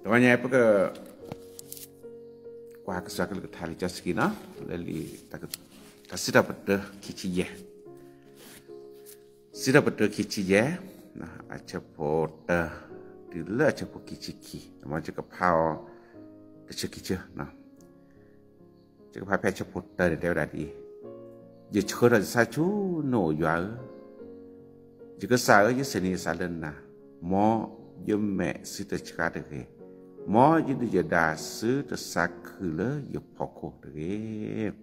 တဂီၤညါပက ကွၢ်ကစၢ်ကလုၢ်ကထါလံာ်စီဆှံနီၤ, လၢလံာ် တၢ်စံးထီၣ်ပတြၢၤခံဆံယဲၢ်, စံးထီၣ်ပတြၢၤခံဆံယဲၢ်, အဆၢဖိတၢ တုၤလၢအဆၢဖိခံဆံခံ, မ်ယကဖးအီၤ တဆၢခံဆၢ ယကဖးဖဲအဆၢဖိတၢန့ၣ် တဲဝဲဒၣ်ဒ်အံၤ, ယဆှၢထီၣ်ယသးဆူနအိၣ်ယွၤဧၢ, ယကစၢ်ဧၢ, ယဆ့ၣ်နီၤယသးလၢနၤ, မ်ယမဲာ်ဆှးတဆှးတဂ့ၤ, မ်ယဒုၣ်ယဒါဆှးတဆှးခုၣ်လၢယဖီခိၣ်တဂ့ၤ.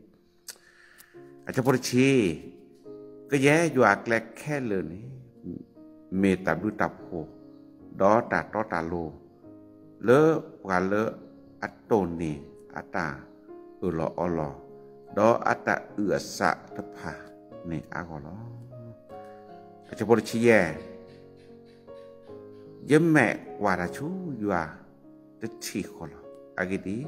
အဆၢဖိတဆံ, ကယဲၢ်ယွၤအကျဲခဲလၢာ်န့ၣ် မ့ၢ်တၢ်ဘျုးတၢ်ဖှိၣ်, ဒီးတၢ်တီတၢ်လိၤ လၢပှၤလၢအတိၢ်န့ၢ်အတၢ်အၢၣ်လီၤအီလီၤ, ဒီးအတၢ်အုၣ်အသးတဖၣ်န့ၣ်အဂီၢ်လီၤ. အဆၢဖိတဆံယဲၢ်, ယမဲာ်ကွၢ်တၢ်ဆူယွၤတထံၣ်ဃီလီၤ. အဂ့ၢ်ဒ်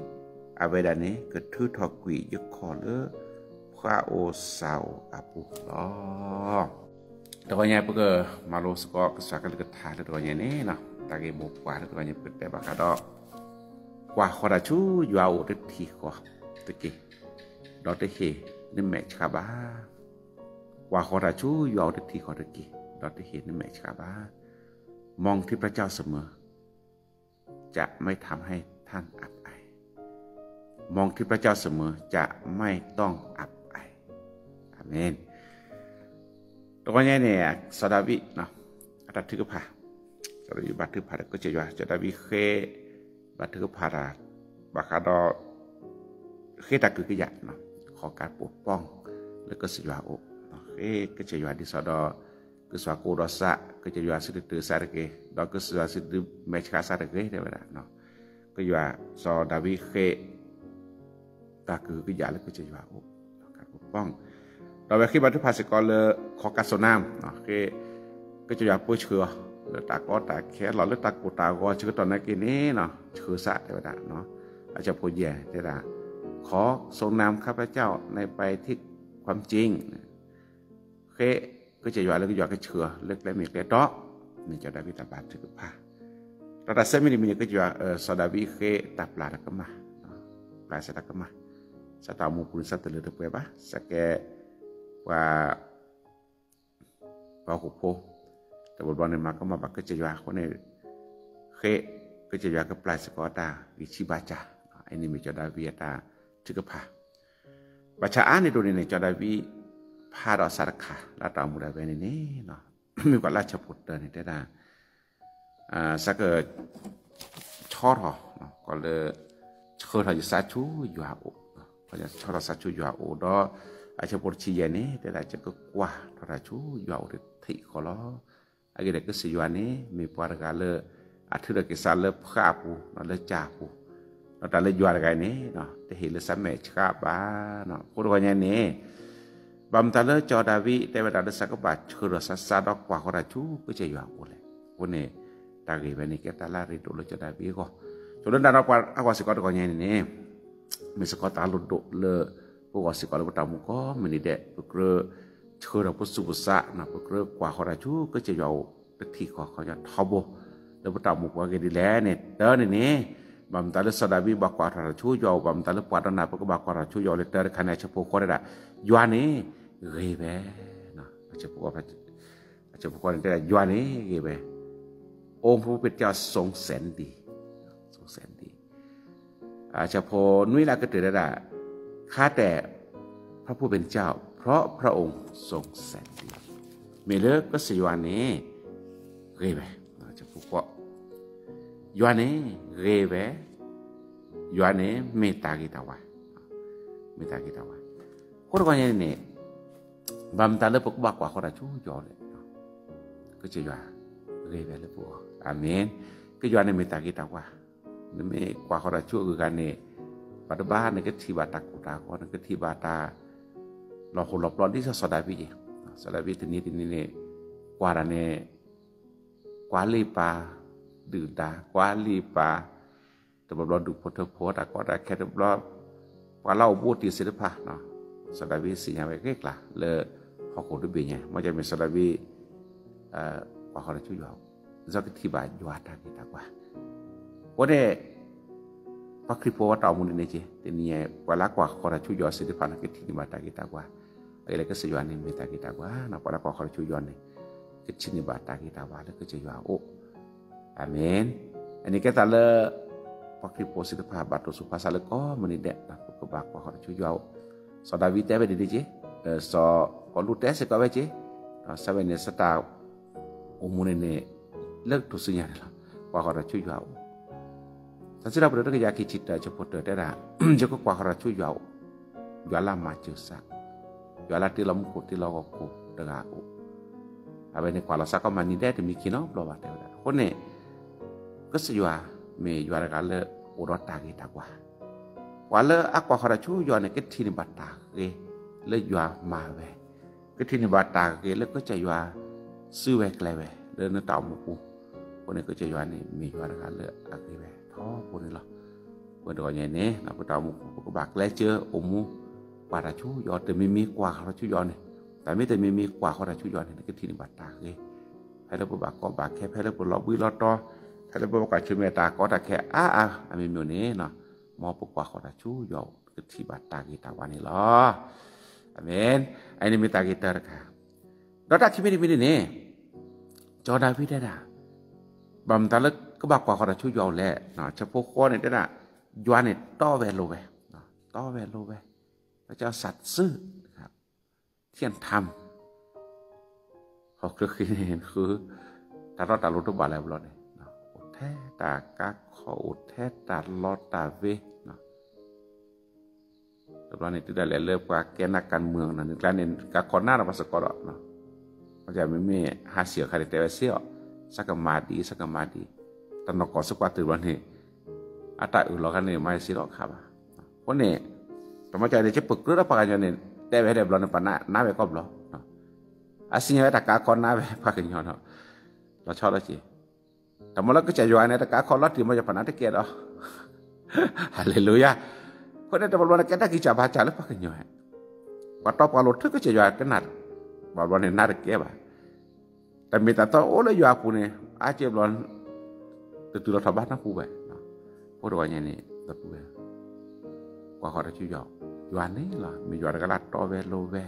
အံၤ, အဝဲဒၣ်န့ၣ် ကထုးထီၣ်ကွံာ်ယခီၣ်လၢ ဖှးအိၣ်စၢ်အိၣ်အပူၤလီၤ. တဂီၤညါပကမၤလိစ့ၢ်ကီး ကစၢ်ကလုၢ်ကထါလၢတဂီၤညါန့ၣ်, တၢ်ဂ့ၢ်မိၢ်ပှၢ်လၢတဂီၤညါ ပကတဲဘၣ်ဃးဒီး ကွၢ်ဃီၤတၢ်ဆူယွၤအအိၣ်တထံၣ်ဃီတက့ၢ်, ဒီးတဟ့ၣ်နမဲာ်ဆှးဘၣ်. ကွၢ်ဃီၤတၢ်ဆူယွၤအအိၣ်တထံၣ်ဃီတက့ၢ်, ဒီးတဟ့ၣ်နမဲာ်ဆှးဘၣ်. မองที่พระเจ้าเสมอจะไม่ทำให้ท่านอับอาย มองที่พระเจ้าเสมอจะไม่ต้องอับอาย อาเมน. တဂီၤညါန့ၣ် စီၤဒၤဝံး အတၢ်ထုကဖၣ်, စီၤဒၤဝံးဘၣ်ထုကဖၣ်ဒီးကစၢ်ယွၤ, စီၤဒၤဝံးဃ့ ဘၣ်ထုကဖၣ်တၢ် ဘၣ်ဃးဒီး ဃ့တၢ်ကဟုကယာ်, ขอการปกป้อง လၢကစၢ်ယွၤအအိၣ်, ဃ့ကစၢ်ယွၤဒ်သိးဒီး ကစၢ်ယွၤကအိၣ်ဒီးစး, ကစၢ်ယွၤစံးတတုၤစးတဂ့ၤ, ဒီးကစၢ်ယွၤစံးတမဲာ်ဆှးစးတဂ့ၤ တဲဝဲဒၣ်. ကစၢ်ယွၤ စီၤဒၤဝံးဃ့ တၢ်ကဟုကယာ်လၢကစၢ်ယွၤအအိၣ်, ဒီးဝဲဃ့ဘၣ်ထုကဖၣ်စ့ၢ်ကီးလၢ ขอการทรงนำ, ဃ့ ကစၢ်ယွၤပၢဆှၢအီၤ လၢတၢ်ကီတၢ်ခဲလီၤ လၢတၢ်ကိၢ်တၢ်ဂီၤ ဆၢကတီၢ်နာ်က့န့ၣ် ဆှၢစး တဲဝဲဒၣ်. အဆၢဖိယဲၢ် တဲဒၣ်, ขอทรงนำข้าพเจ้าในไปที่ความจริง ဃ့ကစၢ်ယွၤလၢကယွၤကဆှၢလၢကျဲမ့ၢ်ကျဲတီ, န့ၣ်စီၤဒၤဝံးတၢ်ဘၣ်ထုကဖၣ်. ဒီးတၢ်ဆၢမံၤတမံၤန့ၣ် ကစၢ်ယွၤ စီၤဒၤဝံးဃ့တၢ်ပျၢ်တၢ်ကမၣ်, ပျၢ်စးတၢ်ကမၣ်, စးတၢ်အိၣ်မူပူၤန့ၣ် စးတလၢတပှဲၤဘၣ်, စးကဲ ပှၤ ပှၤဟီၣ်ခိၣ်ဖိ, တဘျီဘျီန့ၣ် မၤကမၣ်ဘၣ်ကစၢ်ယွၤအဃိန့ၣ်, ဃ့ကစၢ်ယွၤကပျၢ်စ့ၢ်ကီးတၢ်ဂံၢ်ဆံးဘါစၢ်, အန့ၣ်မ့ၢ်စီၤဒၤဝံးအတၢ်ထုကဖၣ်. ဘၣ်ဆၣ်အါန့ၢ်ဒိၣ်န့ၣ်န့ၣ် စီၤဒၤဝံး ဖးဒီးစးတခါ လၢတၢ်အိၣ်မူဒၣ်ဝဲန့ၣ်န့ၣ်, မ့ၢ်ကွၢ်လၢအဆၢဖိတၢန့ၣ် တဲဒၣ် စးက ဆီထီၣ်, ကီးလၢ ဆှၢထီၣ်ယသးဆူယွၤအအိၣ်, ဆီထီၣ်သးဆူယွၤအအိၣ်ဒီး အဆၢဖိတဆံယဲၢ်န့ၣ် တဲဒၣ် ယကကွၢ်ထီၣ်တၢ်ဆူယွၤအအိၣ်တထံၣ်ဃီလီၤ. အဂ့ၢ်ဒ်အံၤ ကစၢ်ယွၤန့ၣ် မ့ၢ်ပှၤတဂၤလၢ အထုးထီၣ်က့ၤစးလၢဖှးအပူၤ, လၢစၢ်အပူၤ, ဒီးတၢ်လၢယွၤတဂၤအံၤန့ၣ် တဟ့ၣ်လၢစးမဲာ်ဆှးဘၣ်. အဃိတဂီၤညါန့ၣ် ဘၣ်မတၤလၢစီၤဒၤဝံးတဲဝဲဒၣ်လၢ စးကဘၣ်ဆှၢထီၣ်စးစးဒီးကွၢ်ဃီၤတၢ်ဆူကစၢ်ယွၤအအိၣ်လဲၣ်. အဃိန့ၣ် တၢ်ဂ့ၢ်ဝဲန့ၣ် ကဲတၢ်လၢအရ့ဒိၣ်လၢစီၤဒၤဝံးအဂီၢ်, ဆိလၢဒၣ်ဒီးပှၤအဂီၢ်စ့ၢ်ကီးတဂီၤညါန့ၣ်န့ၣ် မ့ၢ်စ့ၢ်ကီးတၢ်လိၣ်ဒိၣ်လၢ ပဂီၢ်စ့ၢ်ကီးလၢပတၢ်အိၣ်မူကိးမုၢ်နံၤဒဲး ပကြၢးဆှၢထီၣ်ပသူၣ်ပသး, ပကြၢးကွၢ်ဃီၤတၢ်ဆူကစၢ်ယွၤအအိၣ်တထံၣ်ဃီ ခီညီထီဘိ လၢပတၢ်အိၣ်မူပူၤအဂ့ၢ်ဒ်လဲၣ်န့ၣ် တၢန့ၣ်န့ၣ် ဘၣ်မတၤလၢစီၤဒၤဝံးဘၣ်ကွၢ်ထီၣ်တၢ်ဆူယွၤအအိၣ်, ဘၣ်မတၤလၢပှၤဒီးနၤ ပကဘၣ်ကွၢ်ထီၣ်ဆူယွၤအအိၣ်လၢတၢ်တခါန့ၣ် အဆၢဖိဃီတဲဒၣ် ယွၤန့ၣ်ဂ့ၤဝဲ, အဆၢဖိဃီန့ၣ်တဲဒၣ် ယွၤန့ၣ်ဂ့ၤဝဲ, အိၣ်မူပတၢ်စုံစဲးဒံး, စုံစဲးဒံး အဆၢဖိနွံလၢအကတၢၢ်တဲဒၣ် ข้าแต่พระผู้เป็นเจ้า เพราะพระองค์ทรงแสนดี မ့ၢ်လၢကစၢ်ယွၤန့ၣ် ဂ့ၤဝဲ, ယွၤန့ၣ် ဂ့ၤဝဲ, ယွၤန့ၣ် မ့ၢ်တၢ်ဂ့ၤတၢ်ဝါ, မ့ၢ်တၢ်ဂ့ၤတၢ်ဝါ, အဃိတဂီၤညါန့ၣ်န့ၣ် ဘၣ်မတၤလၢပကဘၣ်ကွၢ်ဃီၤတၢ်ဆူယွၤလဲၣ်, ကစၢ်ယွၤ ဂ့ၤဝဲလၢပဂီၢ်, အၤမ့ၣ်, ကစၢ်ယွၤန့ၣ်မ့ၢ်တၢ်ဂ့ၤတၢ်ဝါ, နမ့ၢ်ကွၢ်ဃီၤတၢ်ဆူအဂုၤအဂၤန့ၣ် ဘၣ်တဘၣ်နကထံၣ်ဘၣ်တၢ်ကိၢ်တၢ်ဂီၤ နကထံၣ်ဘၣ်တၢ် လီၤဟိၣ်လီၤပျီဒ်စီၤဒၤဝံးအံၤ, စီၤဒၤဝံးတနံၤတနံၤန့ၣ် ကွၢ်တၢ်န့ၣ် ကွၢ်လံာ်ပၤ ဒုၣ်ဒါ ကွၢ်လံာ်ပၤ တဘျီဘျီဒူၣ်ဖိထၢဖိ တၢ်ကီတၢ်ခဲတဘျီ ပှၤလၢအအိၣ်ဘူးအိၣ်တံၢ်သ့ၣ်တဖၣ်, စီၤဒၤဝံးသ့ၣ်ညါဝဲဂ့ၤကျါလၢဟီၣ်ခိၣ်တဘ့ၣ်ညါ မ့ၢ်ကမ့ၢ်စီၤဒၤဝံး ကွၢ်ဃီၤတၢ်ဆူယွၤအအိၣ် ဒ်သိးကထံၣ်ဘၣ်ယွၤတၢ်ဂ့ၤတၢ်ဝါ အဃိန့ၣ် ပှၤခရံာ်ဖိတၢ်အိၣ်မူဒ်န့ၣ်က့ တနံၤအံၤ ပှၤလၢအကွၢ်ဃီၤတၢ်ဆူယွၤသ့ၣ်တဖၣ်န့ၣ် ကထံၣ်န့ၢ်ဘၣ်တၢ်ဂ့ၤတၢ်ဝါ, အဂ့ၢ်လၢကစၢ်ယွၤန့ၣ်မ့ၢ်တၢ်ဂ့ၤတၢ်ဝါ, ပှၤလၢအကွၢ်ဃီၤတၢ်ဆူယွၤန့ၣ် ကထံၣ်န့ၢ်ဘၣ်တၢ်ဂ့ၤတၢ်ဝါလၢကစၢ်ယွၤအအိၣ်. အၤမ့ၣ်. အန့ၣ်ကဲသးလၢ ပှၤခရံာ်ဖိသ့ၣ်တဖၣ် ဘၣ်တိၢ်ဆူးဖးဆးလၢကိးမုၢ်နံၤဒဲး ပကဘၣ်ကွၢ်ဃီၤတၢ်ဆူယွၤအအိၣ်. စီၤဒၤဝံးတဲဝဲဒ်န့ၣ်က့, စီၤပီလူးတဲစ့ၢ်ကီးဝဲက့, ဒီးစံးဝဲန့ၣ် စတၢ်အိၣ်မူန့ၣ်န့ၣ် လၢကထူၣ်စုညါန့ၣ်လီၤ. ကွၢ်ဃီၤတၢ်ဆူယွၤအအိၣ်. တၢ်စံးထီၣ်ပတြၢၤတကယၤခံဆံတၢ ဆၢဖိတၢတဲဒၣ်, ယကကွၢ်ဃီၤတၢ်ဆူယွၤအအိၣ်, ယွၤလၢအမၤစၢၤစး, ယွၤလၢအတ့လီၤမူခိၣ်တ့လီၤဂီၤခိၣ်တဂၤအအိၣ်. အဝဲန့ၣ်ကွၢ်လီၤစးကီးမၤနံၤဒဲးတမံၤခံနီတဘျီဘၣ်တဲဝဲဒၣ်. အဃိန့ၣ် ကစၢ်ယွၤမ့ၢ်ယွၤတဂၤလၢအိၣ်ဒီးတၢ်ဂ့ၤတၢ်ဝါ, ပှၤလၢအကွၢ်ဃီၤတၢ်ဆူယွၤန့ၣ် ကထံၣ်န့ၢ်ဘၣ်တၢ်ဂ့ၤလၢယွၤမၤဝဲ, ကထံၣ်န့ၢ်ဘၣ်တၢ်ဂ့ၤလၢကစၢ်ယွၤစုဝဲကျဲဝဲလၢနတၢ်အိၣ်မူပူၤ. အဃိန့ၣ် ကစၢ်ယွၤန့ၣ် မ့ၢ်ယွၤတဂၤလၢအဂ့ၤဝဲထီဘိန့ၣ်လီၤ. ပတဂီၤညါန့ၣ် ပတၢ်အိၣ်မူပူၤ ပကဘၣ်ကျဲးစၢးအိၣ်မူ ကွၢ်တၢ်ဆူယွၤ တမံၤမံၤကွၢ်ဃီၤတၢ်ဆူယွၤန့ၣ်, တၢ်မ့ၢ်တမံၤမံၤကွၢ်ဃီၤတၢ်ဆူယွၤန့ၣ် နကထံၣ်န့ၢ်ဘၣ်တၢ်ဂ့ၤ, ဖဲလၢပဘၣ်ကီဘၣ်ခဲ ဖဲလၢပလီၤဘှံးလီၤတီၤ, ဖဲလၢပဘၣ်ကွၢ်ဆၢၣ်မဲာ်တၢ်ကီတၢ်ခဲအါအါအမံၤမံၤန့ၣ်, မ်ပကွၢ်ဃီၤတၢ်ဆူယွၤ ကထံၣ်ဘၣ်တၢ်ဂ့ၤတၢ်ဝါန့ၣ်လီၤ. အၤမ့ၣ်. အအံၤန့ၣ်မ့ၢ်တၢ်ဂ့ၤတၢတခါ, ဒီးတၢ်ခံမံၤတမံၤန့ၣ်န့ၣ် စီၤဒၤဝံးတဲဒၣ်, ဘၣ်မနုၤလၢကဘၣ်ကွၢ်ဃီၤတၢ်ဆူယွၤအအိၣ်လဲၣ်. ဆၢဖိဃိးန့ၣ်တဲဒၣ်, ယွၤန့ၣ်တီဝဲလိၤဝဲ, တီဝဲလိၤဝဲ, ပကစၢ်စးစု ထံၣ်ထါ ဟီၣ်ခိၣ်ချၢဃံန့ၣ် ဃု တၢ်တီတၢ်လိၤတဘၣ်လၢၤဘျီန့ၣ်, အိၣ်ထဲတၢ်ကါခီၣ် အိၣ်ထဲတၢ်လီတၢ်ဝ့ၤ, တဘျီန့ၣ် တုၤဒၣ်လဲာ်လၢပှၤကဲနၢ်ကၢၣ်မုၢ်န့ၣ် နကျါန့ၣ် ကါခီၣ်နၢ်ဒီးပှၤစ့ၢ်ကီးဒီး, မ့မ့ၢ်ဟးဆံးအခါန့ၣ် တဲဝဲစ့ၢ်အီၤ, ဆၢကမၤဒ် ဆၢကမၤဒ်, တနီၤကီၢ်စ့ၢ်ကီးတုၤဘျီန့ၣ် အတၢ်အၢၣ်လီၤခါန့ၣ် မၤစ့ၢ်လီၤခါဘၣ်. အဃိန့ၣ် တမ့ၢ်ကန့ၣ် ကပၢၤကြၢးဒီးပှၤကညီန့ၣ် တဲဝဲဒၣ်ဘျီန့ၣ် ပနၢ်ဝဲကီၢ်ဘျီ, အစံးဝဲတၢ်ကါခီၣ်နၢ်ဝဲပှၤကညီဒီး လီၤဆီလီၤက့ၤ, တၢ်မ့ၢ်လၢကစၢ်ယွၤန့ၣ် တၢ်ကါခီၣ်လီၤတံၢ်မ့ၢ်ယပနၢ်တကဲဒီး, ဟါလ့လူယၤ, အဃိန့ၣ် တဘျီဘျီန့ၣ် ကဲတၢ်ကံၢ်စၢ်ဘါစၢ်လၢပှၤကညီ, ပှၤတီပှၤလိၤထုကစၢ်ယွၤကနၣ်, ဘၣ်ဘျီန့ၣ် နၢ်တကဲဘၣ် တၢ်မ့ၢ်တၢ်တီအိၣ်လၢယွၤအပူၤန့ၣ် အါကဲဘျီ တတုၤလီၤထီၣ်ဘၣ်နီတပူၤဘၣ်. အဃိတဂီၤညါန့ၣ် ဒီပုၢ်ဝဲၢ် ကွၢ်ဃီၤတၢ်ဆူယွၤ, ယွၤန့ၣ်လီၤ မ့ၢ်ယွၤတဂၤလၢအတီဝဲလိၤဝဲ,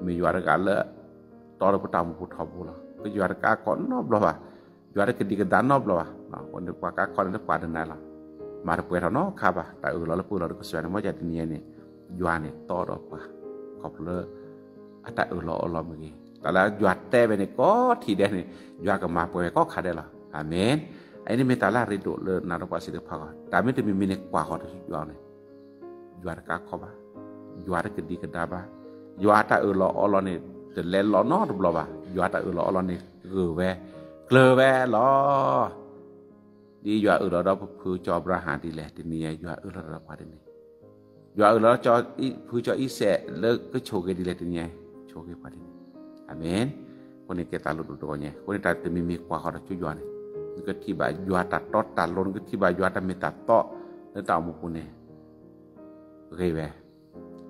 မ့ၢ်ယွၤတဂၤလၢ တီလၢပတၢ်အိၣ်မူပူၤထီဘိလီၤ. ပယွၤတကါခီၣ်နီတဘျီဘၣ်, ယွၤတကဒံကဒါနီတဘျီဘၣ်. အဃိန့ၣ် ပှၤကါခီၣ်န့ၣ်လၢပှၤတနၤလီၤ, မၤတပှဲၤထီၣ်နီတခါဘၣ်. တၢ်အၢၣ်လီၤလၢပအၢၣ်လီၤလၢကစၢ်ယွၤန့ၣ် မ့ၢ်ဒ်တနံၤအံၤန့ၣ် ယွၤန့ၣ်တီဒီးပှၤ ခီဖျိလၢ အတၢ်အၢၣ်လီၤအီလီၤမ့ၢ်ဂ့ၤ, တၢ်လၢယွၤတဲဝဲန့ၣ် ကိးထံၣ်ဒဲးန့ၣ် ယွၤကမၤပှဲၤဝဲကိးခါဒဲးလီၤ. အၤမ့ၣ်. အအံၤန့ၣ်မ့ၢ်တၢ်လၢအရ့ဒိၣ်လၢနၤဒီးပှၤစ့ၢ်တဖၣ်အဂီၢ်, တၢ်မ့ၢ်တမံၤမံၤန့ၣ် ကွၢ်ဃီၤတၢ်ဆူယွၤန့ၣ် ယွၤတကါခီၣ်ဘၣ်, ယွၤတကဒံကဒါဘၣ်, ယွၤအတၢ်အၢၣ်လီၤအီလီၤန့ၣ် တလဲၤလီၤနီတဘျီဘၣ်, ယွၤတၢ်အၢၣ်လီၤအီလီၤန့ၣ် ဂၢၢ်ဝဲ, ကျၢၤဝဲလီၤ. ဒ်ယွၤအၢၣ်လီၤဒီးပဖုကၠီအၤဘြၤဟၣ်ဒ်လဲၣ် တနံၤအံၤ ယွၤအၢၣ်လီၤဒီးပှၤဒ်န့ၣ်, ယွၤအၢၣ်လီၤ ဖုကၠီအံၤစဲးလၢကဆိၣ်ဂ့ၤဒ်လဲၣ် တနံၤအံၤ ဆိၣ်ဂ့ၤပှၤဒ်န့ၣ်. အၤမ့ၣ်. အဃိန့ၣ်ကဲတၢ်လိၣ်ဒိၣ်တဂီၤညါ, အဃိန့ၣ်တၢ်တမံၤမံၤကွၢ်ဃီၤတၢ်ဆူယွၤန့ၣ် နကထံၣ်ဘၣ်ယွၤတၢ်တီတၢ်လိၤ, နကထံၣ်ဘၣ်ယွၤတၢ်မ့ၢ်တၢ်တီလၢတၢ်အိၣ်မူပူၤန့ၣ် ဂ့ၤဝဲ, တီဝဲ, လိၤဝဲန့ၣ်လီၤ. အအံၤန့ၣ်မ့ၢ်တၢ်ခံမံၤတမံၤ, တၢ်ဆၢမံၤတမံၤန့ၣ်န့ၣ်, ဘၣ်မနုၤလၢစီၤဒၤဝံးဒၣ်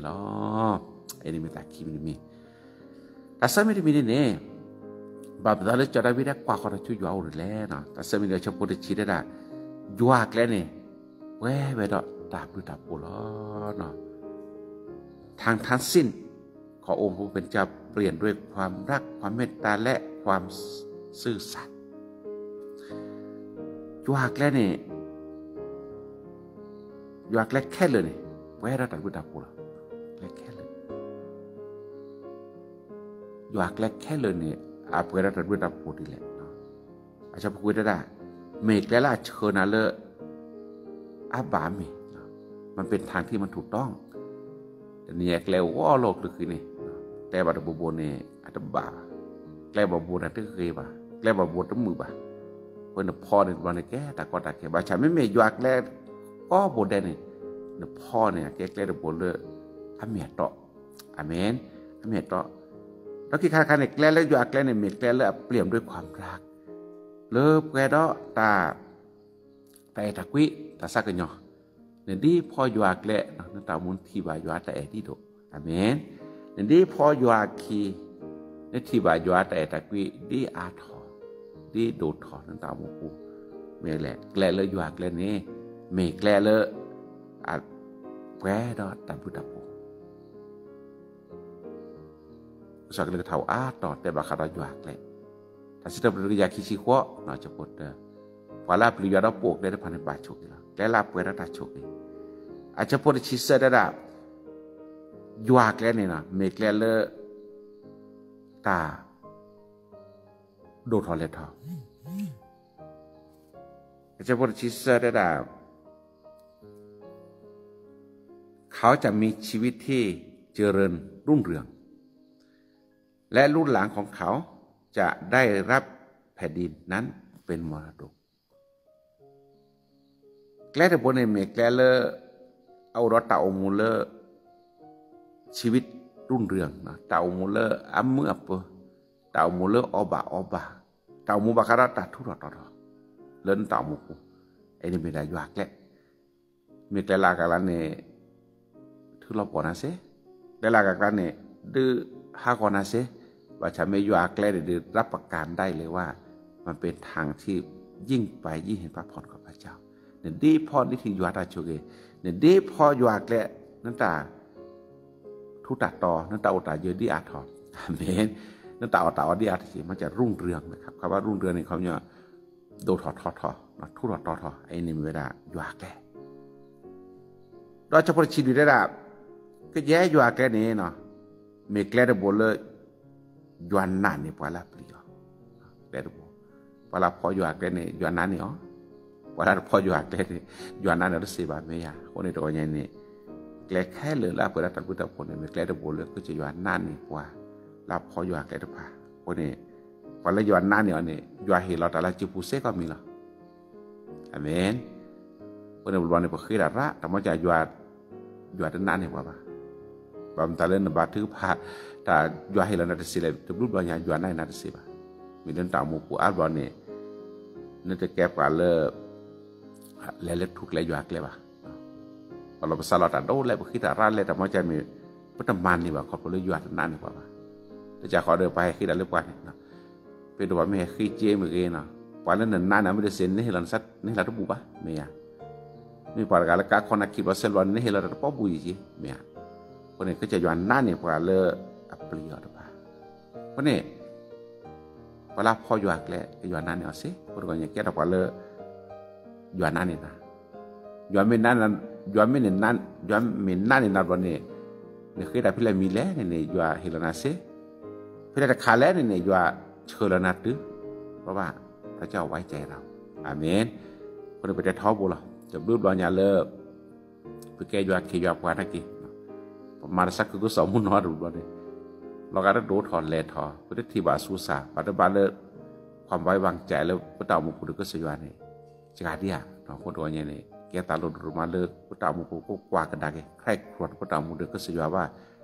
ကွၢ်ဃီၤတၢ်ဆူယွၤအအိၣ်ဒ်လဲၣ်. တၢ်ဆၢမံၤဒီးဆၢဖိတဆံတဲဒၣ်, ယွၤအကျဲန့ၣ် ပှဲၤဝဲဒီးတၢ်ဘျုးတၢ်ဖှိၣ်လီၤ. ทั้งทั้งสิ้นขององค์พระผู้เป็นเจ้าเปลี่ยนด้วยความรัก ความเมตตา และความซื่อสัตย์ ယွၤအကျဲန့ၣ် ယွၤအကျဲခဲလၢာ်န့ၣ် ပှဲၤဒီးတၢ်ဘျုးတၢ်ဖှိၣ်လီၤ. ကျဲခဲလၢာ်, ယွၤအကျဲခဲလၢာ်န့ၣ် အပှဲၤဒီးတၢ်ဘျုးတၢ်ဖှိၣ်ဒ်လဲၣ်. အဆၢဖိခွံတဲဒၣ်, မ့ၢ်ကျဲလၢအဆှၢနၤလၢ အဘၣ်မ့ၢ်, မ့ၢ်ပၢၢ်ထၢၣ်ထံၣ်မ့ၢ်ထူၣ်တီ, တနံၤအံၤကျဲအိၣ်ဂီၢ်လၢဟီၣ်ခိၣ်ချၢဃံန့ၣ်, ကျဲဘၣ်တဘိဘိန့ၣ် အတဘၣ်ဘၣ်, ကျဲဘၣ်ဘိန့ၣ်တဂ့ၤဘၣ်, ကျဲဘၣ်ဘိတမုာ်ဘၣ်. အဃိနဖီန့ၣ်တဘျီန့ၣ်ကဲတၢ်ကီတၢ်ခဲ, ဘၣ်ဆၣ်မ့မ့ၢ်ယွၤကျဲကိးဘိဒဲးန့ၣ်, နဖီန့ၣ် အကဲကျဲတဘိလၢ အမ့ၢ်အတီ, အၤမ့ၣ်, အမ့ၢ်အတီ. ဒီးခံခါတခါန့ၣ် ကျဲလၢယွၤအကျဲန့ၣ် မ့ၢ်ကျဲလၢအပျဲၢ်ဒိၣ်ခွါရၢ် လၢပှဲၤဒီးတၢ် တၢ်အဲၣ်တၢ်ကွံ တၢ်သးကညီၤ, နဒ်ဖီယွၤအကျဲ နတၢ်အိၣ်မူနထံၣ်ဘၣ်ယွၤတၢ်အဲၣ်ဒ်ဒိၣ်, အၤမ့ၣ်. နဒ်ဖီယွၤအခံ နထံၣ်ဘၣ်ယွၤတၢ်အဲၣ်တၢ်ကွံ ဒ်အါထီၣ်, ဒ်ဒိၣ်ထီၣ်နတၢ်အိၣ်မူပူၤ, မ့ၢ်လဲၣ် ကျဲလၢယွၤကျဲန့ၣ် မ့ၢ်ကျဲလၢ အပှဲၤဒီးတၢ်ဘျုးတၢ်ဖှိၣ် ကစၢ်ကလုၢ်ကထါအိၣ်အါတီၤတဲဘၣ်ဃးဒီးယွၤကျဲ, တၢ်စံးထီၣ်ပတြၢၤတကယၤခံဆံဃိး ဆၢဖိတၢ, ပှၤလၢအပျံၤယွၤဒီးပိာ်အကျဲတဖၣ်န့ၣ် ဘၣ်ဆိၣ်ဂ့ၤလီၤ. ကျဲလၢအပှဲၤဒီးတၢ်ဆိၣ်ဂ့ၤ, အဆၢဖိတဆံသၢတဲဒၣ် ယွၤကျဲန့ၣ် မ့ၢ်ကျဲလၢ တၢ် ဒိၣ်ထီၣ်လဲၢ်ထီၣ် အဆၢဖိတဆံသၢတဲဒၣ် เขาจะมีชีวิตที่เจริญรุ่งเรือง และลูกหลานของเขาจะได้รับแผ่นดินนั้นเป็นมรดก ကျဲတဘိန့ၣ်မ့ၢ်ကျဲလၢ အအိၣ်ဒီးတၢ်အိၣ်မူလၢ ชีวิตรุ่งเรือง တၢ်အိၣ်မူလၢအမုာ်အပၢၤ, တၢ်အိၣ်မူလၢအီၣ်ဘၣ်အီဘၣ်, တၢ်အိၣ်မူဘၣ်ဃးဒီးတၢ်ထူးထီၣ်တီၤထီၣ် လၢနတၢ်အိၣ်မူပူၤ, အန့ၣ်မ့ၢ်ဒၣ်ယွၤကျဲ မ့ၢ်ကျဲလၢအကကျါန့ၣ် ထုးလီၤပှီၢ်နၤစ့, ကျဲလၢအကကျါန့ၣ် ဒုးဟးဂီၤနၤစ့, ဘၣ်ဆၣ်မ့ၢ်ယွၤအကျဲန့ၣ် ဒုး รับประกันได้เลยว่า มันเป็นทางที่ยิ่งไปยิ่งเห็นพระพรของพระเจ้า နဒ့ဖီဒ့ထံၣ်ယွၤတၢ်ဆိၣ်ဂ့ၤ, နဒ့ဖီယွၤအကျဲ နတၢ် ထူးတၢ်တီၤ နတၢ်အိၣ်တၢ်ယၢၤဒ်အါထီၣ်, အၤမ့ၣ်, နတၢ်အီၣ်တၢ်အီဒ်အါထီၣ်က့ၤ မ့ၢ်က รุ่งเรือง န့ၣ် ခီဘၣ် รุ่งเรือง န့ၣ် ခီပညီ ဒိၣ်ထီၣ်ထီထီၣ် ထူးထီၣ်တီၤထီၣ် အအံၤန့ၣ်မ့ၢ်ဝဲဒၣ်ယွၤအကျဲ ဒီးဆၢဖိတဆံလွံၢ်တဲဒၣ် ကယဲၢ်ယွၤအကျဲန့ၣ် မ့ၢ်ကျဲတဘိလၢ ယွၤနာ်န့ၢ်ပှၤလၢအပျံၤအီၤ, ကျဲတဘိ, ပှၤလၢအဖီယွၤအကျဲန့ၣ် ယွၤနာ်န့ၢ်အီၤ, ပှၤလၢတဖီယွၤအကျဲန့ၣ် ယွၤနာ်န့ၢ်အီၤတသ့ဘၣ် မ့ၢ်ယၤ, အဃိန့ၣ်တဂီၤညါန့ၣ် ကျဲခဲလၢာ်လၢအပှဲၤဒီးတၢ်ဘျုးတၢ်ဖှိၣ်န့ၣ် မ့ၢ်ကျဲတဘိလၢကစၢ်ယွၤနာ်န့ၢ်ပှၤ လၢအဖီယွၤအကျဲတဖၣ်, အဃိန့ၣ် ပှၤလၢယွၤနာ်န့ၢ်အီၤန့ၣ် ယွၤဟ့ၣ်လီၤတၢ်လၢစုပူၤစ့ၢ်ကီးမံၤလီၤ အၤမ့ၣ်, အဃိန့ၣ် ပဘျီန့ၣ် ပဃ့တၢ်ရၣ် တၢ်မ့ၢ်က ယွၤတနာ်န့ၢ်ပှၤဘၣ်, ဘၣ်မတၤလၢနဘါထုကဖၣ် တၢ်ယွၤဟ့ၣ်လီၤနၤတစ့းလဲၣ် တဘျုးဘျီညါ ယွၤနာ်န့ၢ်နၤတစ့းဘၣ်, မ့ၢ်လၢနတၢ်အိၣ်မူပူၤအါဘျီန့ၣ် နတကဲပှၤလၢ လဲၤလၢထူကျဲယွၤကျဲဘၣ်, ပှၤလီၤပစးလီၤတၢ်ဒိလဲၣ် ပဃ့တၢ်ရၣ်လဲၣ် တၢ်မ့ၢ်ကမ့ၢ် ပတမၤန့ၢ်ဘၣ်ခီဖျိလၢယွၤတနာ်န့ၢ်ပှၤဘၣ်, တကးဃီဒီးပှၤဟဲဃ့တၢ်လၢပှၤန့ၣ် ပဒိၣ်ပှၤမ့ၢ်ဟဲဃ့က့မ့ၢ်ဂ့ၤနီၤ ပှၤလၢနနာ်န့ၣ် မ့ၢ်တစ့း နဟ့ၣ်လီၤနၤတဘူၣ်ဘၣ် မ့ၢ်ဧါ, မ့ၢ်ပှၤတဂၤလၢကါခီနၤခံဘျီဆဲးဘျီန့ၣ် နဟ့ၣ်လီၤတၢ်တပီၢ်ဘူၣ်ယံၤက့ မ့ၢ်ဧါ, အဃိန့ၣ် ကစၢ်ယွၤနာ်န့ၢ်ပှၤလၢအပျံၤအီၤတဖၣ်, အဃိန့ၣ် ပှၤလၢအဖီယွၤအကျဲ ကယွၤနာ်န့ၢ်အီၤစ့ၢ် အဃိတဂီၤညါကဲထီၣ်ပှၤလၢ ယွၤနာ်န့ၢ်နၤ, ယွၤမ့ၢ်နာ်, ယွၤမ့ၢ်န့ၣ်, ယွၤမ့ၢ်နာ်န့ၢ်နၤဘျီန့ၣ်, နဃ့တၢ်ဖဲလဲၣ်မံၤလဲၣ်န့ၣ်န့ၣ် ယွၤဟ့ၣ်လီၤနၤစ့ၢ်, ဖဲလဲၣ်တခါလဲၣ်န့ၣ်န့ၣ် ယွၤဆှၢလီၤနၤတုၤ, เพราะว่าพระเจ้าไว้ใจเรา အၤမ့ၣ်, အဃိန့ၣ်ပတဲထီဘိလီၤ တဘျုးဘျီညါလၢ ပကဲယွၤခ့ယွၤပှၤနာ်က့ၤ, ပမၤတၢ်သးခုကစီၣ်မုၢ်နီၤတဘျီန့ၣ်, လီၤဂာ်တဒိၣ်ထီၣ်လဲၢ်ထီၣ် ပတထံၣ်ဘၣ်ဆူစၢ် ဘၣ်တဘၣ်လၢ ความไว้วางใจ လၢပတၢ်အိၣ်မူပူၤဒီးကစၢ်ယွၤန့ၣ်, စှၤဒံဧါ, အဃိတဂီၤညါန့ၣ် ကဲသးလိဒိၣ်မးလၢပတၢ်အိၣ်မူပူၤ ကကွၢ်ကဒါက့ၤ ใคร่ครวญ ပတၢ်အိၣ်မူဒီးကစၢ်ယွၤဘၣ်,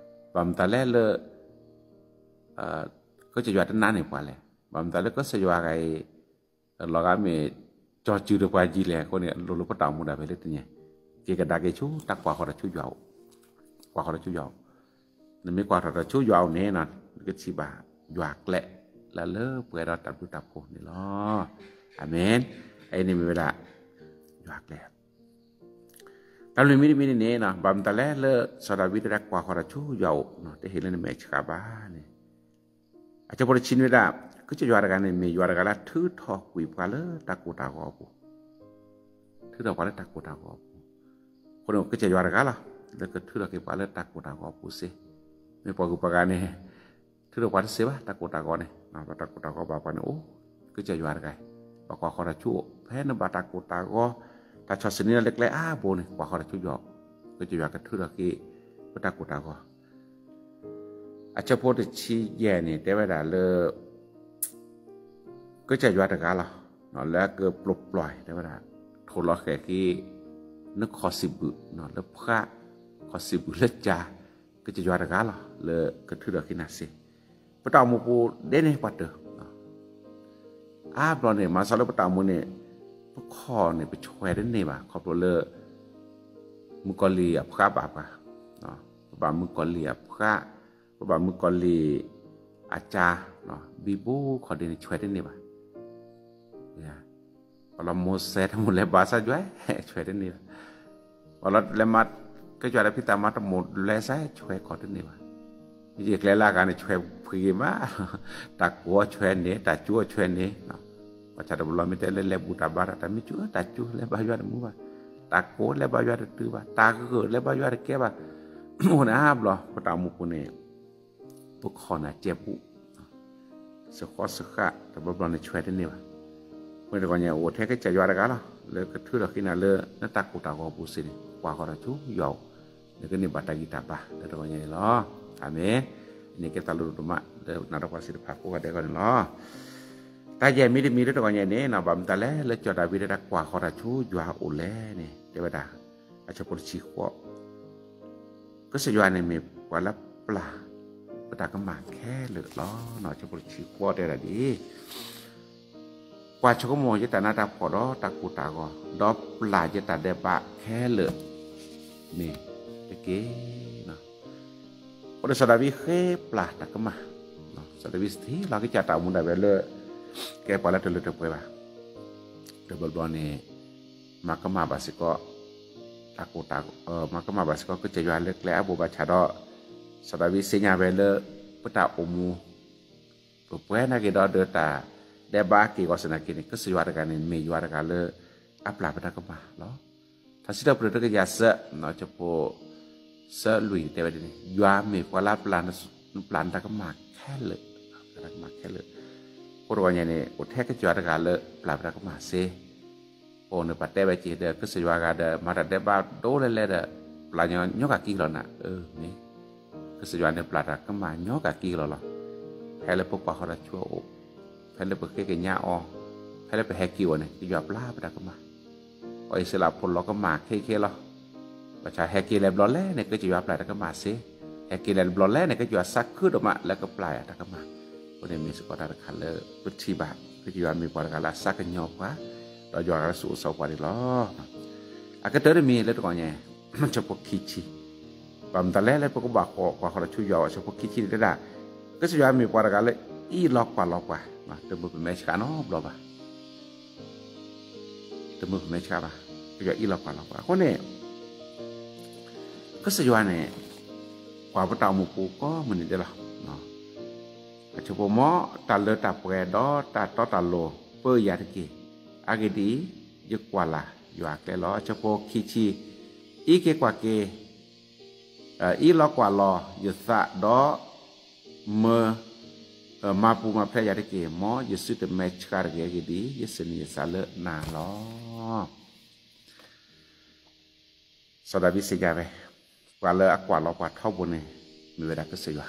ဘၣ်မတၤလဲၣ်လၢ ကစၢ်ယွၤတနာ်န့ၢ်ပှၤလဲၣ်, ဘၣ်မတၤလၢကစၢ်ယွၤဂၤအံၤ လီၤဂာ်မ့ၢ် ကၠီၤစုၤဒီးပှၤယံၤလဲၣ် အဃိန့ၣ် အလိၤလၢပတၢ်အိၣ်မူဒၣ်ဖဲလၢတညါ, က့ၤကဒါက့ၤဆူတၢ်ကွၢ်ဃီၤတၢ်ဆူယွၤအိၣ်, ကွၢ်ဃီၤတၢ်ဆူယွၤအိၣ်, နမ့ၢ်ကွၢ်ထီၣ်တၢ်ဆူယွၤအိၣ်န့ၣ် နကထံၣ်ဘၣ်ယွၤကျဲ လၢလၢပှဲၤဒီးတၢ်ဘျုးတၢ်ဖှိၣ်န့ၣ်လီၤ. အၤမ့ၣ်, အအံၤန့ၣ်မ့ၢ်ဝဲဒၣ် ယွၤကျဲ တၢ်မနုၤမံၤတမံၤန့ၣ်န့ၣ် ဘၣ်မတၤလဲၣ်လၢ စီၤဒၤဝံးတဲဒၣ်ကွၢ်ဃီၤတၢ်ဆူယွၤအိၣ် တဟ့ၣ်လၢနမဲာ်ဆှးဘၣ်န့ၣ်, အဆၢဖိတဆံနွံဒၣ် ကစၢ်ယွၤတဂၤန့ၣ် မ့ၢ်ယွၤတဂၤလၢထုးထီၣ်ကွံာ်ပှၤလၢတၢ်ကိၢ်တၢ်ဂီၤအပူၤ, ထုးထီၣ်ပှၤလၢတၢ်ကိၢ်တၢ်ဂီၤအပူၤ, အဃိန့ၣ် ကစၢ်ယွၤတဂၤလီၤ လၢကထုးထီၣ်က့ၤပှၤလၢတၢ်ကိၢ်တၢ်ဂီၤအပူၤစ့ၢ်, မ့ၢ်ပှၤဂုၤပှၤဂၤန့ၣ် ထုးထီၣ်ပှၤတသ့ဘၣ် တၢ်ကိၢ်တၢ်ဂီၤန့ၣ်, ပှၤတၢ်ကိၢ်တၢ်ဂီၤဘၣ်ပှၤန့ၣ်အိၣ်, ကစၢ်ယွၤတဂၤ, ဘၣ်ကွၢ်ဃီၤတၢ်ဆူအိၣ် ဖဲနဘၣ်တၢ်ကိၢ်တၢ်ဂီၤ, တၢ်ဆီၣ်ဆံန့ၢ်လၢကျဲအါဘိန့ၣ် ကွၢ်ဃီၤတၢ်ဆူယွၤအိၣ်, ကစၢ်ယွၤကထုးထီၣ်က့ၤ ပတၢ်ကိၢ်တၢ်ဂီၤ အဆၢဖိတဆံယဲၢ်န့ၣ် တဲဝဲဒၣ်လၢ ကစၢ်ယွၤတဂၤလီၤ, လၢအကပျိပျီၢ် တဲဝဲဒၣ် ထိၣ်လီၤဃဲၤက့ၤ နခီၣ်စံးဘျုး လၢဖှး ခီၣ်စံးဘျုးလၢကၢ်, ကစၢ်ယွၤတဂၤလီၤ လၢကထုးထီၣ်က့ၤနၤစ့ၢ်, ပတၢ်အိၣ်မူပူၤဒဲန့ၣ်ပှၤတၢၢ် အါဘျီန့ၣ် မၤစၢၤလၢပတၢ်အိၣ်မူန့ၣ် ပခီၣ်န့ၣ် ပဆွဲးတန့ၢ်ဘၣ် ခီဖျိလၢ မုၣ်ကီၤလံၢ်အဖှးဘၣ်ပှၤ, ပဘၣ်မုၣ်ကီၤလံၢ်အဖှး, ပဘၣ်မုၣ်ကီၤလံၢ်အကၢ်, ဘံဘူခီၣ်ဒ့န့ၣ် ဆွဲးတန့ၢ်ဘၣ်. ပှၤလီၤမိၢ်စဲတမိၢ်လဲၤဘါစၢ်ယွၤ ဆွဲတန့ၢ်ဘၣ်. ပှၤလီၤလဲၤမၤ ကစၢ်ယွၤတၢ်ဖံးတၢ်မၤတမိၢ်လဲၤစၢ် ဆွဲကီးတန့ၢ်ဘၣ်. မ့ၢ်ယကျဲလၢအဂၤန့ၣ် ဆွဲဖှံဂ့ၤမး, တၢ်ကိးအီၤဆွဲန့ၣ် တၢ်ကၠိအီၤဆွဲန့ၣ်, ပှၤဆၣ်တဘျီမ့ၢ်တဲလၢလဲၤဘူၣ်တၢ်ဘါဒီး တၢ်မ့ၢ်ကၠိတၢ်ကၠိလဲၤဘါယွၤတမုာ်ဘၣ်, တၢ်ကိးလဲၤဘါယွၤတတုၤဘၣ်, တၢ်ဂၢၢ်လဲၤဘါယွၤတကဲဘၣ်. အိၣ်န့ၣ်အါဘျီ ပတၢ်အိၣ်မူပူၤန့ၣ် ပခီၣ်နၢ်ကဲပူၤ စၢဃီစၢဃၣ် တဘျီဘျီန့ၣ်ဆွဲတန့ၢ်ဘၣ်. အဃိန့ၣ်တဂီၤညါအိၣ်ထဲကစၢ်ယွၤတဂၤလီၤ လၢကထုးထီၣ်ဃ့နၤလၢနတၢ်ကိၢ်တၢ်ဂီၤပူၤစ့ၢ်န့ၣ် ကွၢ်ဃီၤတၢ်ဆူယွၤအိၣ်, နကန့ၢ်ဘၣ်တၢ်ဂံၢ်တၢ်ဘါလၢတဂီၤညါန့ၣ်လီၤ. အၤမ့ၣ်. အန့ၣ်ကဲသးလိဒိၣ်ဒိၣ်မး လၢနၤဒီးပှၤသ့ၣ်တဖၣ်ကိးဂၤဒဲးအဂီၢ်န့ၣ်လီၤ. တၢ်ယဲၢ်မံၤတမံၤလၢတဂီၤညါန့ၣ် ဘၣ်မတၤလဲၣ် လၢစီၤဒၤဝံးတၢ်ကွၢ်ဃီၤတၢ်ဆူယွၤအိၣ်လဲၣ်န့ၣ် တဲဝဲဒၣ် အဆၢဖိတဆံဃိး ကစၢ်ယွၤန့ၣ်မ့ၢ်ပှၤလၢပျၢ် ပတၢ်ကမၣ်ခဲလၢာ်လီၤ. ဆၢဖိတဆံဃိးတဲဒၣ်ဒ်အံၤ, ကွၢ်ဆိကမိၣ်ယတၢ်နးတၢ်ဖှီၣ်ဒီးတၢ်ကိၢ်တၢ်ဂီၤ, ဒီးပျၢ်ယတၢ်ဒဲးဘးခဲလၢာ်န့ၣ်တက့ၢ်. အဃိဒီးစီၤဒၤဝံးဃ့ပျၢ်တၢ်ကမၣ်, စီၤဒၤဝံးစထံလီၤကစၢ်တၢ်အိၣ်မူဒၣ်ဝဲလၢ ကဲပှၤလၢတလၢတပှဲၤဘၣ်. တဘျီဘျီန့ၣ် မၤကမၣ်ဘၣ်စ့ၢ်ကီး တၢ်ကိၢ်တၢ်ဂီၤ, မၤကမၣ်ဘၣ်စ့ၢ်ကီး ကစၢ်ယွၤလၢကျဲအါဘိးဘၣ်ဆၣ်ဒီး စီၤဒၤဝံးသ့ၣ်ညါဝဲလၢ ပတၢ်အိၣ်မူ ပပှဲၤနာ်က့ၤဒီး ဒီးတၢ်ဒဲးဘးက့ၤဂီၤစ့ၢ်နာ်က့ၤန့ၣ် ကစၢ်ယွၤတဂၤန့ၣ် မ့ၢ်ယွၤတဂၤလၢ အပျၢ်ပတၢ်ကမၣ်လီၤ. ထါစံးထီၣ်ပတြၢၤတကယၤသၢ, ဆၢဖိ သၢလွံၢ်တဲဝဲဒ်န့ၣ်, ယွၤမ့ၢ်ပှၤလၢ ပျၢ်နတၢ်ကမၣ်ခဲလၢာ်, ပျၢ်တၢ်ကမၣ်ခဲလၢာ်. အဃိတဂီၤညါန့ၣ် အိၣ်ထဲကစၢ်ယွၤတဂၤလၢပျၢ်ပတၢ်ကမၣ်စ့ၢ် ပအိၣ်န့ၣ်ပတဲဝဲက့ၤဒီး ကစၢ်ယွၤဂၤဒီး မၤတၢ်ဒဲးဘးဒိလဲၣ်လဲၣ်ဒီး ပျၢ်ညီညီကးကံလီၤနၤ, မ့ၢ် ကစၢ်ယွၤန့ၣ်ပျၢ်တၢ်ကမၣ်ညီကးကံလီၤလီၤ. ဖဲလၢပကွၢ်ဃီၤတၢ်ဆူအအိၣ်, ဖဲလၢပဃ့ကညးအီၤ, ဖဲလၢပဟဲက့ၤအီၤန့ၣ် ကစၢ်ယွၤပျၢ်ပတၢ်ကမၣ်. ပှၤအံၣ်စရ့လးဖိလီၤကမၣ်ခဲခဲလီၤ. ဘၣ်ဆၣ်ဟဲက့ၤလဲၤဘျီလဲၣ်န့ၣ် ကစၢ်ယွၤပျၢ်တၢ်ကမၣ်စ့ၢ်, ဟဲက့ၤလဲၤတဘျီလဲၣ်န့ၣ် ကစၢ်ယွၤစးခုဒိၣ်မးလၢကပျၢ်ယၤတၢ်ကမၣ်. အဃိန့ၣ်မ့ၢ်စ့ၢ်ကီးတၢ်တခါလၢပထံၣ်ဘၣ် ကစၢ်ယွၤမ့ၢ်ပှၤတဂၤလၢအစးကညီၤပှၤ, ဒီးယွၤဂၤလၢစိၤအိၣ်စီၤပှၤန့ၣ်လီၤ. အကတၢၢ်တမံၤလၢတဂီၤညါ ဆၢဖိခံဆံ, ဘၣ်မတၤလဲၣ်လၢပကဘၣ်ကွၢ်ဃီၤတၢ်ဆူယွၤအအိၣ် ဆၢဖိခံဆံန့ၣ်တဲဒၣ်, ကစၢ်ယွၤမ့ၢ်ပှၤတဂၤလၢအအံးလီၤကွၢ်လီၤပှၤ, တမုာ်ပမဲာ်ဆှးနီတဘျီဘၣ်, တမုာ်ပမဲာ်ဆှးဘၣ်, ကစၢ်ယွၤအံးလီၤကွၢ်လီၤပှၤ. အဃိန့ၣ် ကစၢ်ယွၤန့ၣ် ကွၢ်ပတၢ်အိၣ်မူပူၤကိးမုၢ်နံၤဒဲးလီၤ. အဆၢဖိ မ်တၢ်လၢတၢ်ပှဲၤဒီးတၢ်တီတၢ်လိၤပၢယၤတက့ၢ်. အဂ့ၢ်ဒ်အံၤ, ယကွၢ်လၢ်ယွၤအကျဲလီၤ. အဆၢဖိခံဆံ, အံးက့ၤကွၢ်က့ၤ အံးလီၤကွၢ်လီၤယသးဒီး မၤ, မၤပူၤမၤဖျဲးယၤတက့ၢ်. မ်ယစုတမဲာ်ဆှးတဂ့ၤ. အဂ့ၢ်ဒ်အံၤ, ယစံးန့ၢ်ယသးလၢနၤလီၤ. စီၤဒၤဝံးသ့ၣ်ညါဝဲ, ပှၤလၢအကွၢ်လီၤပှၤထီဘိန့ၣ် မ့ၢ်ဝဲဒၣ်ကစၢ်ယွၤ.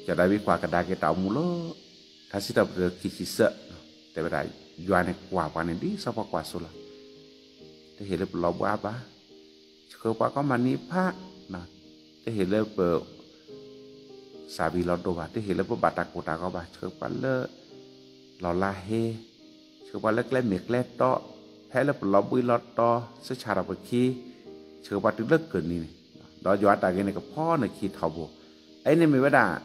စီၤဒၤဝံးကွၢ်ကဒါက့ၤတၢ်အိၣ်မူလၢ ထါစံးထီၣ်ပတြၢၤခံဆံသၢ, တဲဝဲဒၣ် ယွၤန့ၣ်ကွၢ်ပှၤန့ၣ်ဒ်စီၤပီကွၢ်စိလီၤ. တဟ့ၣ်လၢပလီၤဘှါဘၣ်, ဆှၢပှၤကီမၤနံၤဖး, တဟ့ၣ်လၢပ စၢ်ဘံၣ်လီၤဒိၣ်ဘၣ်, တဟ့ၣ်လၢပဘၣ်တၢ်ကိၢ်တၢ်ဂီၤဘၣ်, ဆှၢပှၤလၢ လီၤလါဟ့, ဆှၢပှၤလၢကျဲမ့ၢ်ကျဲတီ, ဖဲလၢပလီၤဘှံးလီၤတီ, ဆှၢဆၣ်ထီၣ်ပခံ, ဆှၢပှၤတုၤလၢကၢၢ်နံၤန့ၣ်, ဒီးယွၤအတၢ်ဂ့ၤန့ၣ်ကဖီနခံထီဘိ. အအံၤန့ၣ်မ့ၢ်ဝဲဒၣ်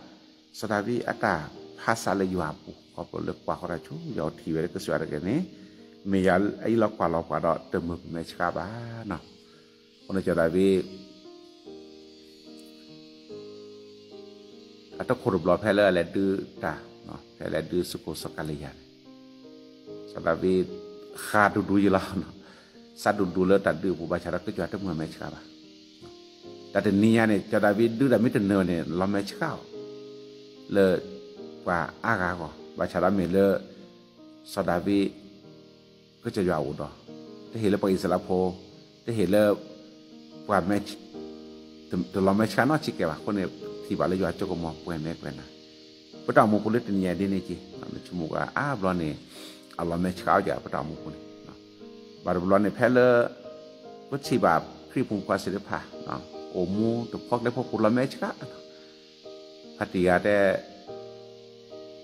စီၤဒၤဝံးအတၢ်ဖးစးလၢယွၤအပူၤ, ခီဖျိလၢကွၢ်ဃီၤတၢ်ဆူယွၤအိၣ်ထံၣ်ဝဲလၢကစၢ်ယွၤတဂ့ၤန့ၣ်, မ့ၢ်ယွၤအအံးလီၤကွၢ်လီၤပှၤဒီးတမုာ်ပမဲာ်ဆှးဘၣ်. အဃိန့ၣ်စီၤဒၤဝံး အတခိၣ်တဘျီဖဲလၢအလဲၤဒုးတၢ်, ဖဲလဲၤဒုးသုးခိၣ်စီၤကၤလံယၤန့ၣ်, စီၤဒၤဝံး ဃါဒူဒူယလီၤ, စးဒူဒူလၢတၢ်ဒုးအပူၤဘၣ်ဆၣ်ဒီးကစၢ်ယွၤတမုာ်မဲာ်ဆှးဘၣ်. တၢ်တနံၤညါန့ၣ် စီၤဒၤဝံးဒုးတၢ်မ့ၢ်တနၢၤန့ၣ် လီၤမဲာ်ဆှးအီၤ လၢပှၤအါဂၤအဂီၢ်, ဘၣ်ဆၣ်ဒီးမ့ၢ်လၢ စီၤဒၤဝံး ကစၢ်ယွၤအိၣ်ဒီး, တဟ့ၣ်လၢပှၤအံၣ်စရ့လးဖိ, တဟ့ၣ်လၢ ပှၤမဲာ် တလီၤမဲာ်ဆှးနီတစဲးကဲးဘၣ်. အဃိန့ၣ် ထံၣ်ဘၣ်လၢယွၤကဆိကမိၣ်ပှဲၤမဲာ်ပှဲၤနၤ, ပတၢ်အိၣ်မူပူၤလၢတနံၤညါဒ်န့ၣ်က့ၤ, နဆိကမိၣ်ကွၢ်အါဘျီန့ၣ် အလီၤမဲာ်ဆှးအီၤယၤ ပတၢ်အိၣ်မူပူၤန့ၣ်, ဘၣ်တဘျီန့ၣ်ဖဲလၢ ပထံၣ်ဘၣ်ခရံာ်ဖိမုၣ်ဖိခွါသ့ၣ်တဖၣ် အိၣ်မူတဖီကျဲဖီပူၤလီၤမဲာ်ဆှး ဖါတံၢ်ဂၤတဲ,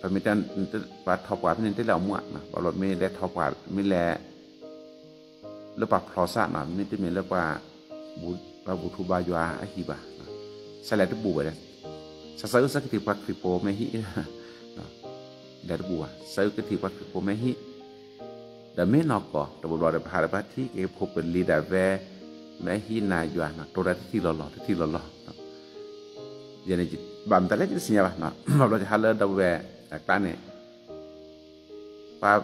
ပမ့ၢ်တဲ ပှၤထီၣ်ပှၢ်ဖဲန့ၣ် တလဲၤအီၣ်မူဧါ, ဘၣ်ဘျီမ့ၢ်လဲၤထီၣ်ပှၢ် မ့ၢ်လဲၤ လၢပှၤဖျီသးန့ၣ် မ့တမ့ၢ်လၢပှၤ ပှၤဘူၣ်ထူဘါယွၤအဟံၣ်ဘၣ်, ဆၢလဲၤတဘူၣ်ဘၣ်ဒီး, ဆၢဆၢအုၣ်ဆၢကထံၣ်ပှၤခရံာ်ဖိမဲာ်ဟံၣ်, လဲၤတဘူၣ်ဘၣ် ဆၢအုၣ်ကထံၣ်ပှၤခရံာ်ဖိမဲာ်ဟံၣ်, မ့ၢ်နီၢ်ကီၢ် တဘျီဘျီဒီး ပဟးဒီးပထံၣ်က့ၤဖိပလံၤဒၣ်ဝဲ မ့ၢ်ဟံးနၤယွၤနီၤ တိၤတၢ်တထံၣ်လီၤလီၤ တထံၣ်လီၤလီၤ ယဲန့ၣ် ဘၣ်မတၤလဲၣ် ယတသ့ၣ်ညါဘၣ်, ဘၣ်ဘျီယဟးလၢဒီပုၢ်ဝဲၢ်အကျါန့ၣ် ပှၤ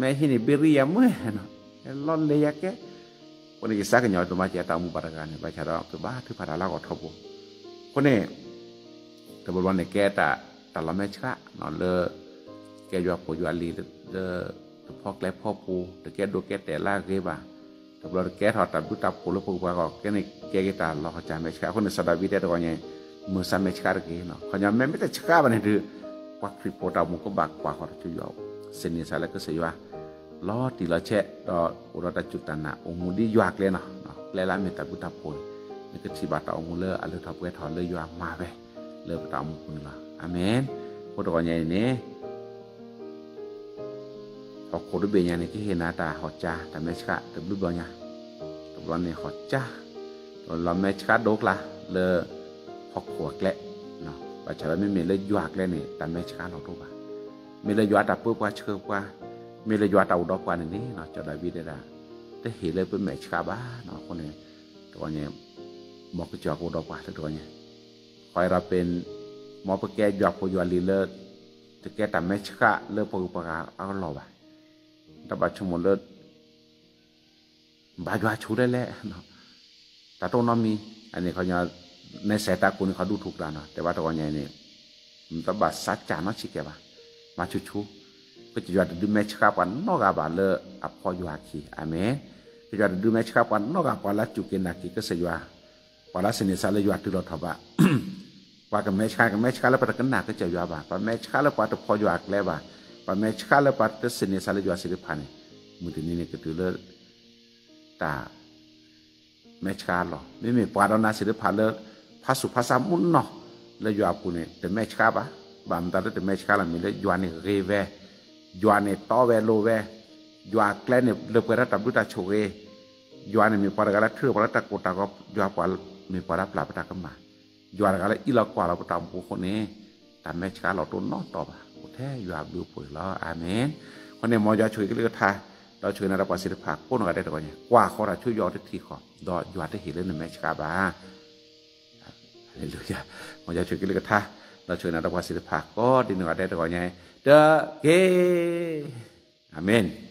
မ့ၢ်ဟံးန့ၢ်ဘ့ရံယၤမုၢ်နီၤ လီၤလဲၤယၤကဲ, အဃိန့ၣ် ယစးကညီၤဒိၣ်မး ကဲတၢ်အိၣ်မူပှၤတဂၤန့ၣ် ဘၣ်ဆၣ်ဒီး ပဘါထုကဖၣ်တၢ်လၢအဂီၢ်ထီဘိ, အဃိန့ၣ် တဘျီဘျီန့ၣ် ကဲတၢ် တၢ်လီၤမဲာ်ဆှးနီၤ လၢ ကဲယွၤဖိယွၤလံၤလၢ တဖီကျဲဖီပူၤ တကဲဒိးကဲတဲာ်လၢအဂ့ၤဘၣ်, တဘျီတကဲထီၣ်တၢ်ဘျုးတၢ်ဖှိၣ်လၢပှၤဂုၤပှၤဂၤအဂီၢ် ကဲန့ၣ်ကဲက့ၤတၢ်လီၤကစၢ်မဲာ်ဆှး, အဃိန့ၣ် စီၤဒၤဝံးတဲတဂီၤညါ မုၢ်ဆါမဲာ်ဆှးတဂ့ၤနီၤ, ခီညီမ့မ့ၢ်တဆှးဘၣ်န့ၣ်ဒီး ပှၤခရံာ်ဖိတၢ်အိၣ်မူကဘၣ်ကွၢ်ဃီၤတၢ်ဆူယွၤ, စံးန့ၢ်စၢ်လၢကစၢ်ယွၤ လီၤတံၢ်လီၤဆဲး ဒီးအိၣ်ဒီးတၢ်စူၢ်တၢ်နာ် အိၣ်မူဒ်ယွၤကျဲနီၤ, ကျဲလၢအမ့ၢ်တၢ်ဘျုးတၢ်ဖှိၣ်န့ၣ် နကထံၣ်ဘၣ်တၢ်အိၣ်မူလၢအလၢထီၣ်ပှဲၤထီၣ်လၢယွၤမၤဝဲ လၢပတၢ်အိၣ်မူပူၤန့ၣ်လီၤ. အၤမ့ၣ်. အဃိတဂီၤညါအံၤန့ၣ် ဟီၣ်ခိၣ်တဘ့ၣ်ညါန့ၣ် ကဟ့ၣ်နၤတၢ်ဟီၣ်ကၠါ တၢ်မဲာ်ဆှးတဘျုးဘျီညါ, တဘျီန့ၣ်ဟီၣ်ကၠါ လီၤမဲာ်ဆှးဒိၣ်ကျါလၢ ဟီၣ်ခိၣ်အကျဲ, ဘၣ်ဆၣ်လၢမ့မ့ၢ်လၢယွၤကျဲန့ၣ် တၢ်မဲာ်ဆှးလီၤတအိၣ်ဘၣ်. မ့ၢ်လၢယွၤတၢ်ပၢပှၤဆှၢပှၤ, မ့ၢ်လၢယွၤတၢ်အိၣ်ဒီးပှၤန့ၣ်န့ၣ် စီၤဒၤဝံးတဲဒၣ် တဟ့ၣ်လၢပမဲာ်ဆှးဘၣ်နီၤ, အဃိန့ၣ် တဂီၤညါ မ်ကစၢ်ယွၤကအိၣ်ဒီးပှၤလၢတဂီၤညါ, ခီအံၤဒီးပ မ်ပကဲယွၤဖိယွၤလံၤလၢ တကဲတၢ်မဲာ်ဆှးလၢပှၤဂုၤပှၤဂၤအလီၢ်ဘၣ်. တၢ်ဘၣ်ဆိကမိၣ်လၢ ဘၣ်ယွၤဆူၣ်လဲၣ်လဲၣ်, တၢ်တအိၣ်နီတမံၤ, အန့ၣ်ခီညီ နဲစဲးတၢ်ကိးန့ၣ်ခီဒူၣ်ထူၣ်ကျါနီၤ, တဲဘၣ်တဂီၤညါအံၤန့ၣ် တဘၣ်စးကၢ်နီတဆံးကဲဘၣ်, မၤဆူၣ်ဆူၣ်, ကစၢ်ယွၤတဒုးမဲာ်ဆှးပှၤနီတဂၤဘၣ်လၢအဖီယွၤအခံ, အၤမ့ၣ်. ကစၢ်ယွၤတဒုးမဲာ်ဆှးပှၤနီတဂၤ ပှၤလၢအစူၢ်က့ၤနာ်က့ၤကစၢ်ယွၤ, ပှၤလၢစံးန့ၢ်စၢ်လၢယွၤတုၤလီၤထီၣ်ဘၣ် ပှၤကမဲာ်ဆှး ကမဲာ်ဆှးလၢပှၤတကနၣ်ကစၢ်ယွၤဘၣ်, ပှၤမဲာ်ဆှးလၢပှၤတဖီယွၤအကျဲဘၣ်, ပှၤမဲာ်ဆှးလၢပှၤတစံးန့ၢ်စၢ်လၢယွၤသ့ၣ်တဖၣ်န့ၣ်, မုၢ်တနံၤန့ၣ်ကတုၤလၢ တၢ် မဲာ်ဆှးလီၤ. မ့မ့ၢ်ပှၤဒီးနၤသ့ၣ်တဖၣ်လၢ ဖးဆူၣ်ဖးဆါမူနီၢ် လၢယွၤအပူၤန့ၣ် တမဲာ်ဆှးဘၣ်. ဘၣ်မတၤလၢတမဲာ်ဆှးလီၤ မ့ၢ်လၢယွၤန့ၣ်ဂ့ၤဝဲ, ယွၤန့ၣ်တီဝဲလိၤဝဲ, ယွၤအကျဲန့ၣ်လၢပှဲၤဒီးတၢ်ဘျုးတၢ်ဆိၣ်ဂ့ၤ, ယွၤန့ၣ်မ့ၢ်ပှၤတဂၤလၢထုးထီၣ်ပှၤလၢတၢ်ကိၢ်တၢ်ဂီၤ, ယွၤပှၤမ့ၢ်ပှၤလၢပျၢ်ပတၢ်ကမၣ်, ယွၤတဂၤလၢအံးလီၤကွၢ်လီၤပတၢ်အိၣ်မူအဃိန့ၣ် တၢ်မဲာ်ဆှးလီၤတအိၣ်နီတတီၤဘၣ်, အိၣ်ထဲယွၤအဘျုးအဖှိၣ်န့ၣ်လီၤ. အၤမ့ၣ်. အဃိန့ၣ် မ်ယွၤဆိၣ်ဂ့ၤကလုၢ်ကထါ, ဒီးဆိၣ်ဂ့ၤနၤဒီးပှၤသ့ၣ်တဖၣ်ကိးနီၢ်ဂၤဒဲးတဂီၤညါ, ကွၢ်ဃီတၢ်ဆူယွၤတထံၣ်ဃီ, ဒီးယွၤတဟ့ၣ်လၢနမဲာ်ဆှးဘၣ်. ဟါလ့လူယၤ, မ်ယွၤဆိၣ်ဂ့ၤကလုၢ်ကထါ, ဒီးဆိၣ်ဂ့ၤနၤဒီးပှၤသ့ၣ်တဖၣ်ကိးဒ်နီၢ်ဂၤဒဲးတဂီၤညါ, တက့ၢ်. အၤမ့ၣ်.